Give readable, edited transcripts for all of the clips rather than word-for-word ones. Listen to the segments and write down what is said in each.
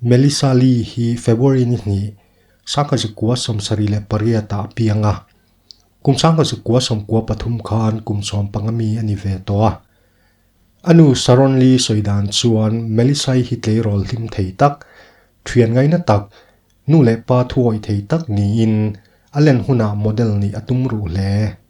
Melissa Lee hi February ni hnih, 1978 ah a piang a. Kum 1993 khan kum 15 mi a ni ve tawh a. A nu Sharon Lee sawi dan chuan Melissa-i hi tleirawl hlim thei tak, thian ngaina tak, nu leh pa thuawih thei tak niin a len hunah model nih a tum ruh hle.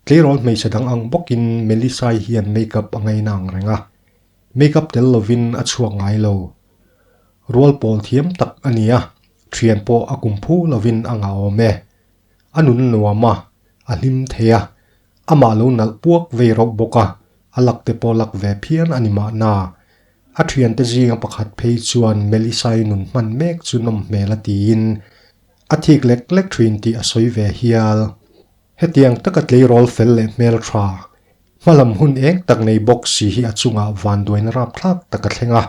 Tleirawl hmeichhe dang ang bawkin Melissa-i hian makeup a ngaina ang reng a, makeup tel lovin a chhuak ngai lo. Rual pawl thiam tak a ni a, thian pawh a kum phu lovin a ngahawm e. A nun nuam a, a hlim thei a, Amah lo nalh puak vei rauh bawk a, a lak te pawh lak ve phian a ni mahna. A thiante zinga pakhat phei chuan Melissa-i nun hman mek chu nawm hmel a tiin a thik lek lek thin tih a sawi ve hial. Hetiang taka tleirawl fel leh hmel tha, hmalam hun eng tak nei bawk si hi a chungah vanduaina rapthlak tak a thleng a.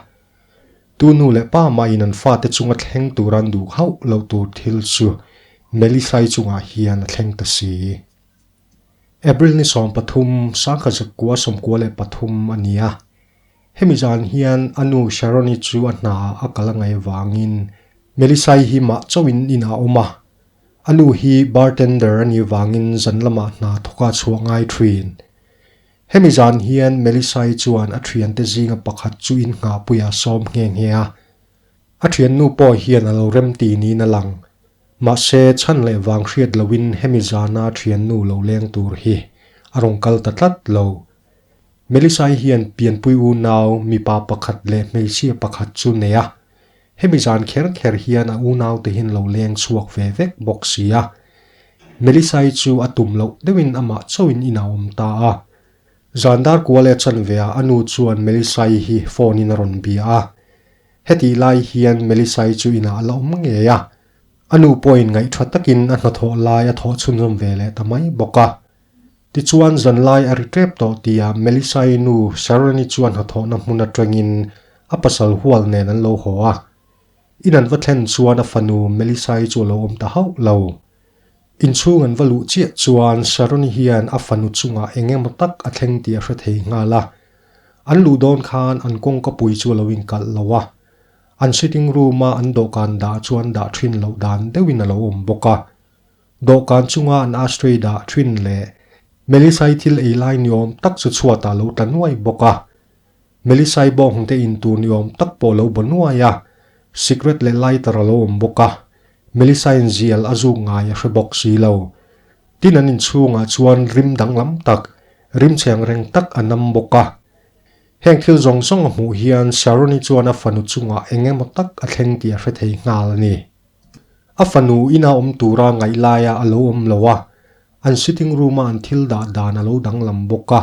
Tu nu leh pa mahin an fate chunga thleng tur an duh hauh loh tur thil chu Melissa-i chungah hian a thleng ta si. April ni 13, 1993 a ni a. Hemi zan hian a nu Sharon-i chu a hna a kal a ngaih vangin Melissa-i hi mah chauhin inah a awm a. A nu hi bartender a nih vangin zan lamah hna thawk a chhuah ngai thin. Hemi zan hian Melissa-i chuan a thiante zinga pakhat chu in nghahpuiah a sawm nghe nghe a. A thiannu pawh hian a lo remti niin a lang. Mahse, chhan leh vang hriat loin hemi zana thiannu lo leng tur hi a rawn kal ta tlat lo. Melissa-i hian pianpui unau mipa pakhat leh hmeichhia pakhat chu nei a, hemi zan kher kher hian a unaute hian lo leng chhuak ve vek bawk si a. Melissa-i chu a tum loh deuhin amah chauhin inah a awm ta a. Zan dar kual e chanveah a nu chuan Melissa-i hi phone-in a rawn bia a. Hetih lai hian Melissa-i chu inah a la awm ngei a, a nu pawhin ngaihṭha takin a hnathawh lai a thawh chhunzawm ve leh ta mai bawk a. Tichuan zanlai a ri ṭep tawh tia Melissa-i nu Sharon-i chuan hnathawhna hmun aṭangin a pasal hual nen an lo haw a. In an va thlen chuan a fanu Melissa-i chu a lo awm ta hauh lo. Inchhung an va luh chiah chuan Sharon-i hian a fanu chungah eng emaw tak a thleng tih a hre thei nghal a. An luh dawn khan an kawngka pui chu a lo inkalh lo a. An sitting room-a an dawhkan dah chu an dah thin loh dan deuhin a lo awm bawk a. Dawhkan chunga an ashtray dah thin leh Melissa-i thil ei lai ni awm tak chu chhuatah a lo tla nuai bawk a. Melissa-i bawngte in tur ni awm tak pawh a lo baw nuai a, sikret leh lighter a lo awm bawk a. Melissa-in zial a zuk ngai a hre bawk si lo. Tin an inchhungah chuan rim danglam tak, rim chheng reng tak a nam bawk a. Heng thil zawng zawng a hmuh hian Sharon-i chuan a fanu chungah eng emaw tak a thleng tih a hre thei nghal a ni. A fanu ina awm tura ngaih laia a lo awm lo a, an sitting room-a an thil dah dan a lo danglam bawk a.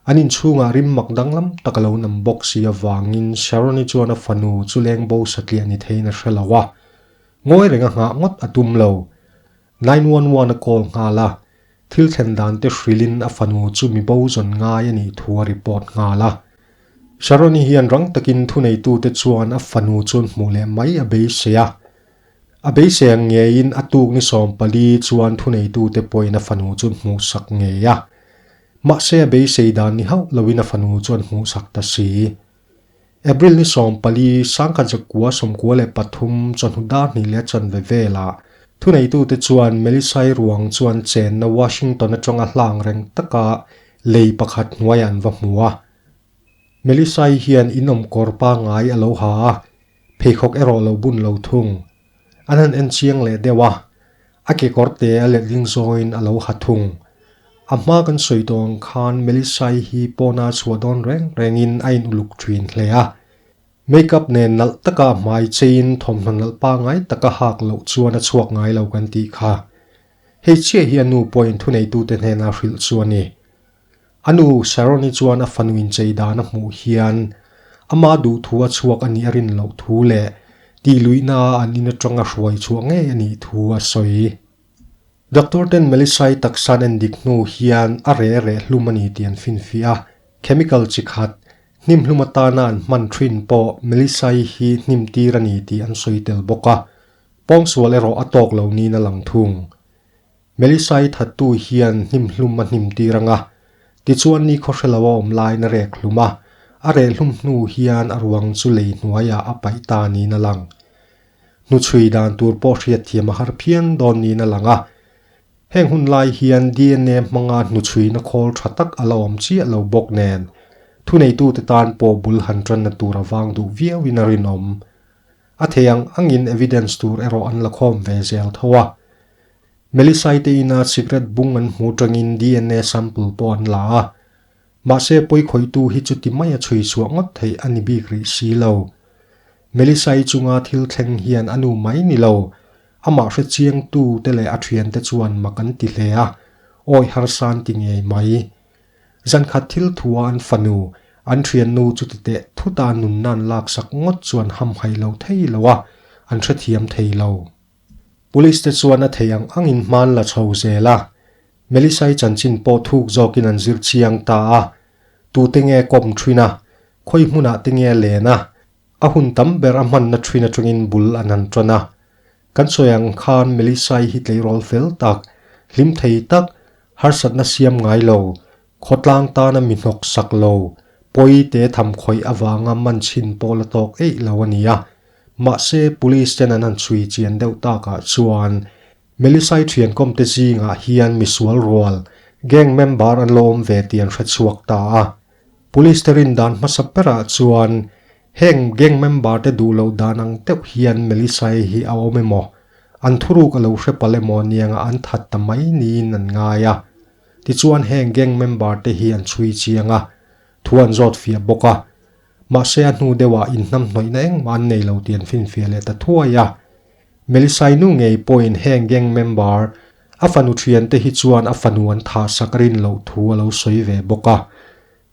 An inchhungah rim mak danglam tak a lo nam bawk si avangin Sharon-i chuan a fanu chu leng bo satliah ni theiin a hre lo a. Ngawi reng a nghah ngawt a tum lo. 911 a call nghal a, thil thlen dan te hrilhin a fanu chu mi bo zawn ngai a nih thu a report nghal a. Sharon-i hian rang takin thuneitute chuan a fanu chuan hmuh leh mai a beisei a. A beisei ang ngeiin a tuk ni 14 chuan thuneitute pawhin a fanu chu hmuhsak ngei a. Mahse a beisei dan ni hauh loin a fanu chuan hmuhsak ta si. April ni 14, 1993 chawhnu dar hnih leh chanve velah thuneitute chuan Melissa-i ruang chuan chenna Washington atanga hlang reng taka lei pakhat hnuaiah an va hmu a. Melissa-i hian inawmkawr pangngai a lo ha a, pheikhawk erawh lo bun lo thung. An han en chiang leh deuh a, a kekawr te a letling zawngin a lo ha thung. A hma kan sawi tawh ang khan Melissa-i hi pawna chhuah dawn reng rengin a in uluk thin hle a. Makeup nen nalh taka a hmai cheiin thawmhnaw nalh pangngai taka hak loh chuan a chhuak ngai lo kan tih kha. Hei chiah hi a nu pawhin thuneitute hnena hrilh chu a ni. A nu Sharon-i chuan a fanu inchei dan a hmuh hian ama duhthu a chhuak a nih a rin loh thu leh tihluihna an in atanga hruai chhuah ngei a nih thu a sawi. Doctor ten Melissa-i taksa an endik hnu hian a reh reh hlum a ni tih an finfiah a, chemical chi khat, hnim hlum atana an hman thin pawh Melissa-i hi hnim tir a ni tih an sawi tel bawk a, pawngsual erawh a tawk lo niin a lang thung. Melissa-i thattu hian hnim hlum a hnim tir ang a, tichuan ni khaw hre lo a awm laiin a rek hlum a. A reh hlum hnu hian a ruang chu lei hnuaiah a paih ta niin a lang. Hnuchhui dan tur pawh hriatthiam a har phian dawn niin a lang a. Heng hun lai hian DNA hmanga hnuchhuina khawl tha tak a la awm chiah lo bawk nen, thuneitute tan pawh bul han tanna tur a vang duh viauin a rinawm. A thei ang angin evidence tur erawh an la khawm ve zel tho a. Melisai te ina cigarette bung an hmu tangin DNA sample pawh an la a. Mahse pawikhawihtu hi chuti mai a chhui chhuah ngawt theih a ni bik rih si lo. Melisai chunga thil thleng hian a nu mai ni lo, amah hre chiangtu te leh a thiante chuan mak an ti hle a, awi harsa an ti ngei mai. Zankhat thil thua an fanu, an thiannu chuti teh thuta nunna an laksak ngawt chuan hamhaih lo thei lo a, an hrethiam thei lo. Police te chuan a thei ang angin hman la chho zel a, Melisai chanchin pawh thuk zawkin an zir chiang ta a, tute nge kawm thin a, khawi hmunah te nge len a, a hun tam ber a hmanna thin atangin bul an han tan a. Kan sawi ang khan Melisai hi tleirawl fel tak, hlim thei tak, harsatna siam ngai lo, khawtlang tana mi hnawk sak lo, pawi te tham khawih avanga man chhin pawh la tawk eih lo a ni a. Mahse, Police ten an han chhui chian deuh takah chuan Melisai thiankawmte zingah hian misual rual, gang member an lo awm ve tih an hre chhuak ta a. Police te rin dan hmasa berah chuan heng gang member te duh loh dan ang deuh hian Melisai hi a awm emaw, an thuruk a lo hre palh emaw niangah an that ta mai niin an ngai a. Tichuan heng gang member te hi an chhui chiang a, thu an zawt fiah bawk a. Mahse a hnu deuhah inhnamhnawihna engmah an nei lo tih an finfiah leh ta thuai a. Melisai nu ngei pawhin heng gang member a fanu thiante hi chuan a fanu an thah sak rin loh thu a lo sawi ve bawk a.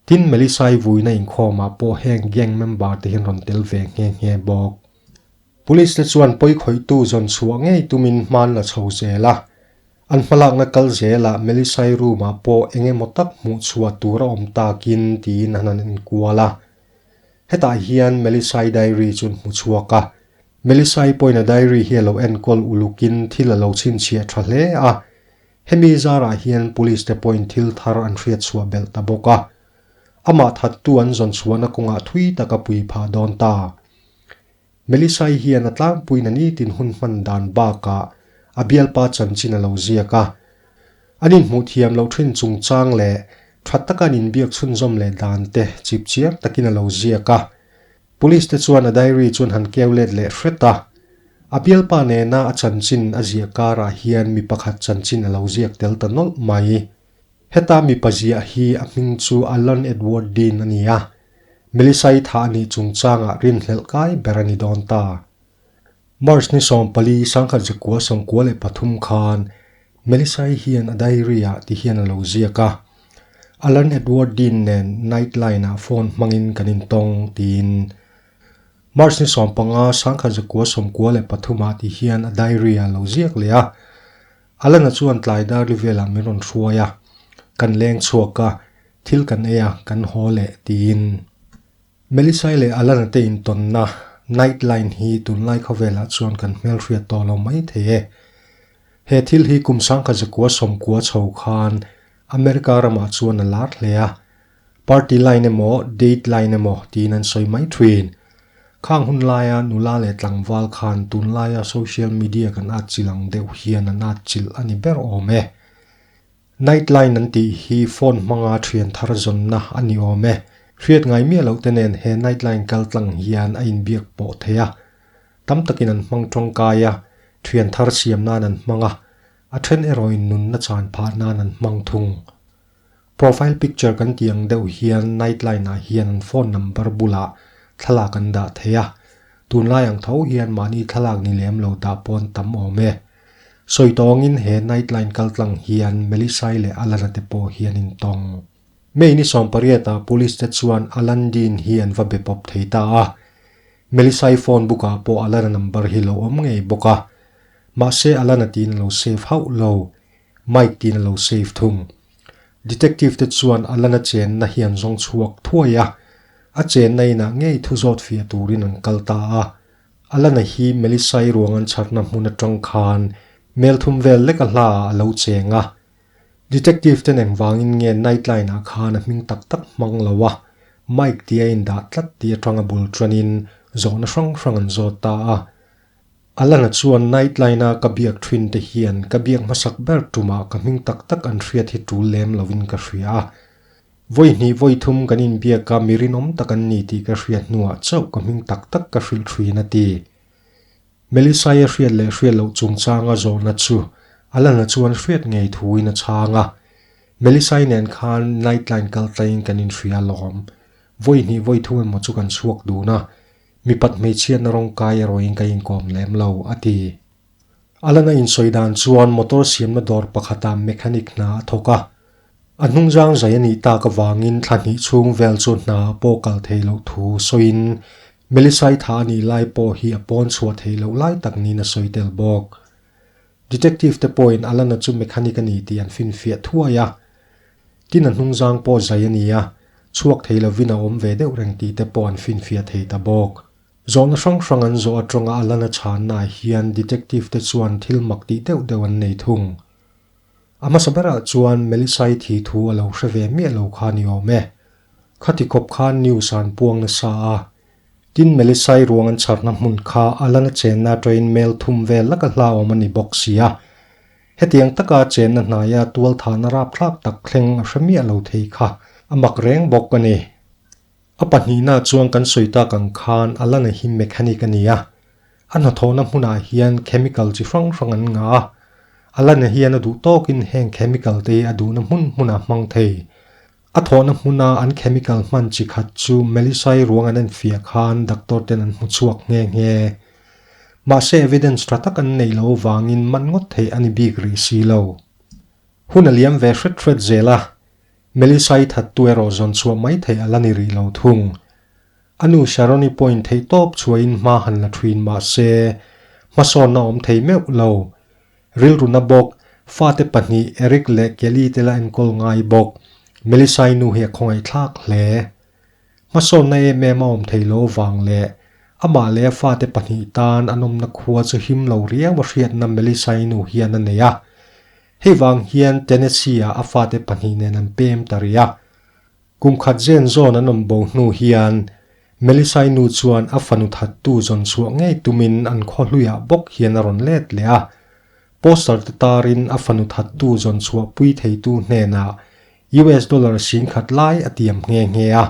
Tin, Melisai vuina inkhawmah pawh heng gang member te hian rawn tel ve nghe nghe bawk. Police te chuan pawikhawihtu zawn chhuah ngei tumin hman la chho zel a. An hmalakna kal zelah Melisai room ah pawh eng emaw tak hmuh chhuah tur a awm takin tiin an han enkual a. Hetah hian Melisai diary chu an hmu chhuak a. Melisai pawhin a diary hi a lo enkawl ulukin thil a lo chhinchhiah tha hle a. Hemi zarah hian police te pawhin thil thar an hriat chhuah belh ta bawk a. Amah thattu an zawn chhuahna kawngah thui tak a pui phah dawn ta. Melisai hian a tlangpuiin a nitin hun hman dan bakah a bialpa chanchin a lo ziak a. An inhmuh thiam loh thin chungchang leh tha taka an inbiak chhunzawm leh dan te chip chiang takin a lo ziak a. Police te chuan a diary chu an han keu let leh hret a. A bialpa nena a chanchin a ziah karah hian mi pakhat chanchin a lo ziak tel ta nawlh mai. Heta mipa ziah hi a hming chu Alan Edward Dean a ni a. Melisai thah a nih chungchangah rinhlelh kai ber a ni dawn ta. March ni 14, 1993 khan Melisai hian a diary-ah ti hian a lo ziak a, Alan Edward Dean nen Nightline-ah phone hmangin kan intawng, tiin. March ni 15, 1993-ah ti hian a diary-ah a lo ziak leh a. Alana chuan tlai dar li velah min rawn hruai a, kan leng chhuak a, thil kan ei a, kan haw leh tiin. Melisai leh Alana te intawnna Night Line hi tunlai khawvelah chuan kan hmelhriat tawh lo mai thei e. He thil hi kum 1990 chho khan America ramah chuan a lar hle a, Party line emaw date line emaw tiin an sawi mai thin. Khang hun laia nula leh tlangval khan tunlaia social media kan atchilh ang deuh hian an atchilh a ni ber awm e. Night line an tih hi phone hmanga thian thar zawnna a ni awm e. Hriat ngai miah loh te nen he night line kal tlang hian a inbiak pawh thei a. Tam takin an hmang tawngkai a, thian thar siam nan an hmang a, a then erawhin nunna chan phah nan an hmang thung. Profile picture kan tih ang deuh hian Nightline ah hian an phone number bulah thlalak an dah thei a, tunlai ang tho hian mahni thlalak ni lem lo dah pawn tam awm e. Sawi tawngin he Nightline kaltlang hian Melisai leh Alana te pawh hian in tawng. May ni 18 ah police te chuan Alan Dean hi an va be pawp thei ta a, Melisai phone book ah pawh Alana number hi lo awm ngei bawk a, mahse Alana tiin a lo save hauh lo. Mike tiin a lo save thung. Detective te chuan Alana chenna hi an zawng chhuak thuai a, a chenna inah ngei thu zawt fiah turin an kal ta a. Alana hi Melisai ruang an chharna hmun atang khan mel thum vel lek a hla ah a lo cheng a. Detective ten engvangin nge Nightline ah khan a hming tak tak hmang lo a, Mike tia indah tlat tih atanga bul tanin zawhna hrang hrang an zawt ta a. Alana chuan Nightline-a ka biak thin te hian ka biak hmasak ber tumah ka hming tak tak an hriat hi tul lem lovin ka hria a. Vawi hnih vawi thum kan inbiak a, mi rinawm tak an ni tih ka hriat hnuah chauh ka hming tak tak ka hrilh thin a ti. Melissa-i a hriat leh hriat loh chungchanga zawhna chu Alana chuan hriat ngei thuin a chhang a. Melissa-i nen khan Nightline kal tlaiin kan inhria alawm. Vawi hnih vawi thum emaw chu kan chhuak dun a, mipat hmeichhiatna rawng kai erawhin ka inkawm lem lo, a ti. Alana insawi dan chuan motor siamna dawr pakhatah mechanic hna a thawk a. A hnungzang zai a nih tak avangin thla hnih chhung vel chu hna pawh kal thei loh thu sawiin Melisai tha a nih lai pawh hi a pawn chhuah theih loh lai tak niin a sawi tel bawk. Detective te pawhin Alana chu mechanic a ni tih an finfiah thuai a. Tin a hnungzang pawh zai a ni a, chhuak thei lovin a awm ve deuh reng tih te pawh an finfiah thei ta bawk. Zawhna hrang hrang an zawh atanga Alana chhannaah hian detective te chuan thil mak tih deuh deuh an nei thung. A hmasa berah chuan Melissa-i thi thu a lo hre ve miah lo kha ni awm e. Khati khawp khan news an puang nasa a. Tin Melissa-i ruang an chharna hmun kha Alana chenna train mel thum vel laka hlauhawm a ni bawk si a. Hetiang taka chenna hnaia tualthahna rapthlak tak thleng a hre miah lo thei kha a mak reng bawk a ni. A pahnihna chuan kan sawi tak ang khan Alana hi mechanic a ni a. A hnathawhna hmunah hian chemical chi hrang hrang an ngah a. Alana hian a duh tawkin heng chemical te hi a duhna hmun hmunah hmang thei. A thawhna hmuna an chemical hman chi khat chu Melisai ruang an enfiah khan doctor ten an hmu chhuak nghe nghe. Mahse evidence tha tak an neih loh avangin man ngawt theih a ni bik rih si lo. Hun a liam ve hret hret zel a, Melissa-i thattu erawh zawn chhuah mai theih a la ni rih lo thung. A nu Sharon-i pawhin theih tawp chhuahin hma han la thin mah se, hmasawnna awm thei meuh lo. Rilruna bawk, fate pahnih Eric leh Kelly te la enkawl ngai bawk. Melissa-i nu hi a khawngaihthlak hle. Hmasawnna em em a awm thei lo vang leh amah leh a fate pahnih tan an awmna khua chu him lo riau a hriatna Melissa-i nu hian a nei a. Hei vang hian Tennessee-ah a fate pahnih nen an pem ta rih a. Kum khat zen zawn an awm bo hnu hian Melisai nu chuan a fanu thattu zawn chhuah ngei tumin an khaw hluiah bawk hian a rawn let leh a. Poster te tarin a fanu thattu zawn chhuah pui theitu hnenah US dollar 10,000 lai a tiam nghe nghe a.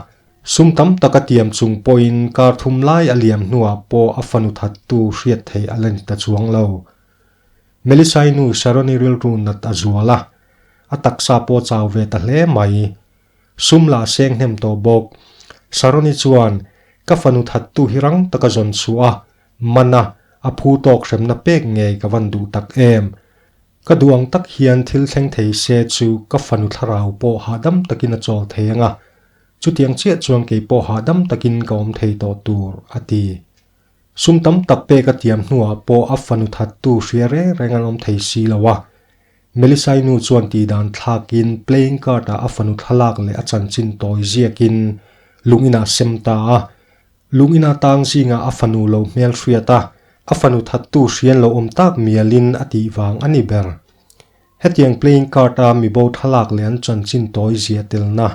Sum tam tak a tiam chung pawhin kar thum lai a liam hnuah pawh a fanu thattu hriat theih a la ni ta chuang lo. Melisai nu Sharoni rilru nat a zual a, a taksa pawh chau ve ta hle mai. Sum lah seng hnem tawh bawk. Sharoni chuan, Ka fanu thattu hi rang taka zawn chhuah a, man a, a phu tawk hremna pek ngei ka van duh tak em. Ka duh ang tak hian thil thleng thei se chu ka fanu thlarau pawh hahdam takin a chawl thei ang a, chutiang chiah chuan kei pawh hahdam takin ka awm thei tawh tur, a ti. Sum tam tak pek a tiam hnuah pawh a fanu thattu hria reng reng an awm thei si lo a. Melisai nu chuan tihdan thlakin playing card ah a fanu thlalak leh a chanchin tawi ziakin lung inah sem ta a. Lung ina tang zingah a fanu lo hmel hriat a, a fanu thattu hrian lo awm tak mialin a tih vang a ni ber. Hetiang playing card a mibo thlalak leh an chanchin tawi ziah telna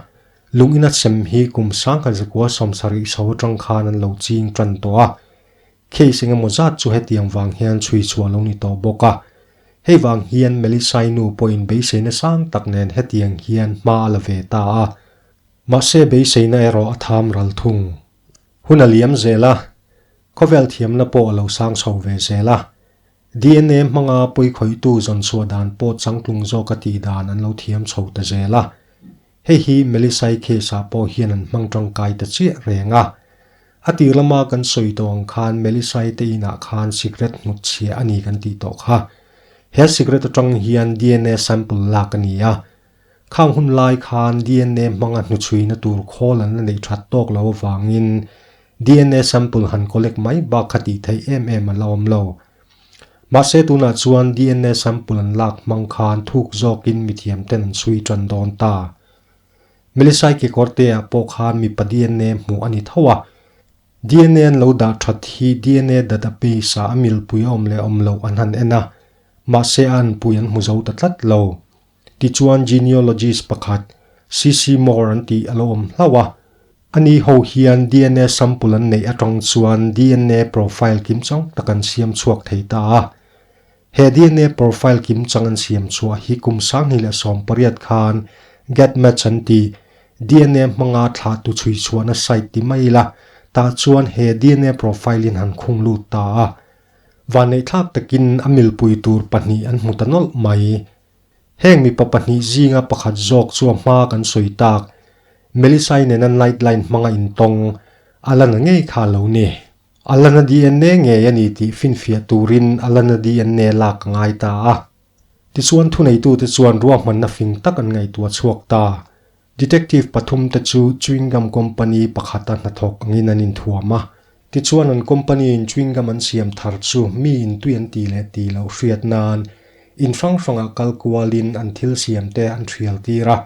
lung ina sem hi kum 1970 chho atang khan an lo ching tan tawh a. Case engemaw zat chu hetiang vang hian chhui chhuah lo ni tawh bawk a. Hei vang hian Melisai nu pawhin beiseina sang tak nen hetiang hian hma a la ve ta a. Mahse beiseina erawh a tham ral thung. Hun a liam zel a, khawvel thiamna pawh a lo sang chho ve zel a. DNA hmanga pawikhawihtu zawn chhuah dan pawh changtlung zawka tih dan an lo thiam chho ta zel a. Hei hi Melisai case-ah pawh hian an hmang tangkai ta chiah reng a. A tir lama kan sawi tawh ang khan Melisai te inah khan sikret hnut chhia a ni kan tih tawh kha. He sikret atang hian DNA sample lak a ni a. Khang hun lai khan DNA hmanga hnuchhuina tur khawl an la neih that tawk lo avangin DNA sample han collect mai bak kha tih theih em em a la awm lo. Mahse tunah chuan DNA sample an lak hmang khan thuk zawkin mithiam ten an chhui tan dawn ta. Melisai kekawrte-ah pawh khan mipa DNA hmuh a ni tho a. DNA an lo dah that hi DNA database-ah a milpui a awm leh awm loh an han en a, mahse a anpui an hmu zo ta tlat lo. Tichuan genealogist pakhat, CC Moore an tih a lo awm hlauh a. Ani ho hian dna sample an neih atang chuan dna profile kimchang tak an siam chhuak thei ta a. He dna profile kimchang an siam chhuah hi kum 2018 khan GEDmatch an ti. Dna hmanga thlah tu chhui chhuahna site ti mai ila, tah chuan he dna profile in han khung lut ta a. Vanneihthlak takin a milpui tur pahnih an hmu ta nawlh mai. Heng mipa pahnih zinga pakhat zawk chu a hma kan sawi tak, Melissa-i nena Nightline hmanga intawng, Alana ngei kha a lo ni. Alana dna ngei a ni tih finfiah turin Alana dna lak a ngai ta a. Tichuan thuneitute chuan ruahmanna fing tak an ngaihtuah chhuak ta. Detective pathum te chu chewing gum company pakhata hnathawk angin an inthuam a. Tichuan an company in chewing gum an siam thar chu mi in tui an ti leh ti loh hriat nan in hrang hrangah kal kualin an thil siam te an thial tir a.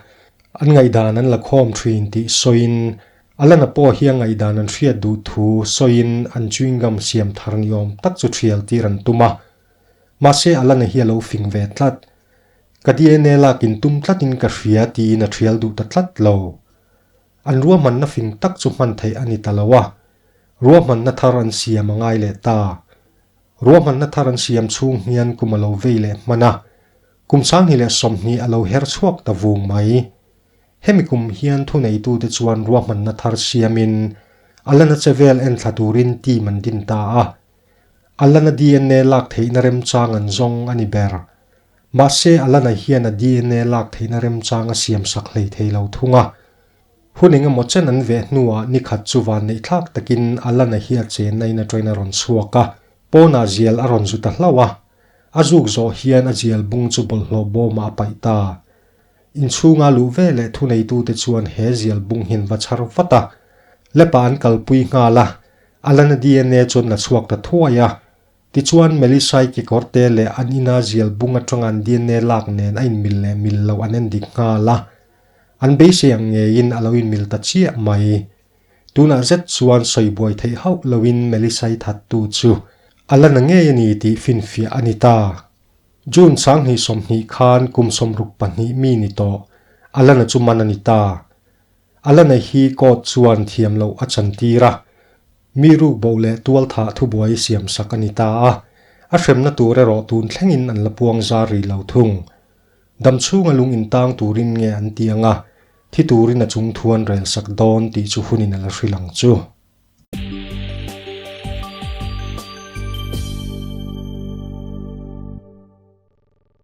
An ngaihdan an la khawm thin tih sawiin Alana pawh hi a ngaihdan an hriat duh thu sawiin an chewing gum siam thar ni awm tak chu thial tir an tum a. Mahse Alana hi a lo fing ve tlat. Ka dna lak in tum tlatin ka hria tiin a thial duh ta tlat lo. An ruahmanna fing tak chu hman theih a ni ta lo a, ruahmanna thar an siam a ngai leh ta. Ruahmanna thar an siam chhung hian kum a lo vei leh hman a, kum 2020 a lo her chhuak ta vung mai. Hemi kum hian thuneitute chuan ruahmanna thar siamin Alana chevel enthla turin team an din ta a. Alana dna lak theihna remchang an zawng a ni ber. Mahse, Alana hian a dna lak theihna remchang a siam sak hlei thei lo thung a. Hun engemaw chen an veh hnuah ni khat chu van neih thlak takin Alana hi a chenna in atangin a rawn chhuak a, pawnah zial a rawn zu ta hlauh a. A zuk zawh hian a zial bung chu bawlhhlawh bawmah a paih ta. Inchhunga luh ve leh thuneitute chuan he zial bung hin va chhar vat a, lepa an kalpui nghal a, Alana dna chuan la chhuak ta thuai a. Tichuan, Melisai kekawrte leh an ina zial bung atanga an dna lak nen a inmil leh mil loh an endik nghal a. An beisei ang ngeiin a lo inmil ta chiah mai. Tunah zet chuan sawi buai theih hauh loin Melisai thattu chu Alana ngei a ni tih finfiah a ni ta. June 2020 khan kum 62 mi ni tawh Alana chu man a ni ta. Alana hi court chuan thiam loh a chantir a, mi ruk bo leh tual thah thubuai siam sak a ni ta a, a hremna tur erawh tun thlengin an la puang zar rih lo thung. Dam chhunga lung intang turin nge an ti ang a, thi turin a chung thuan rel sak dawn tih chu hunin a la hrilh ang chu.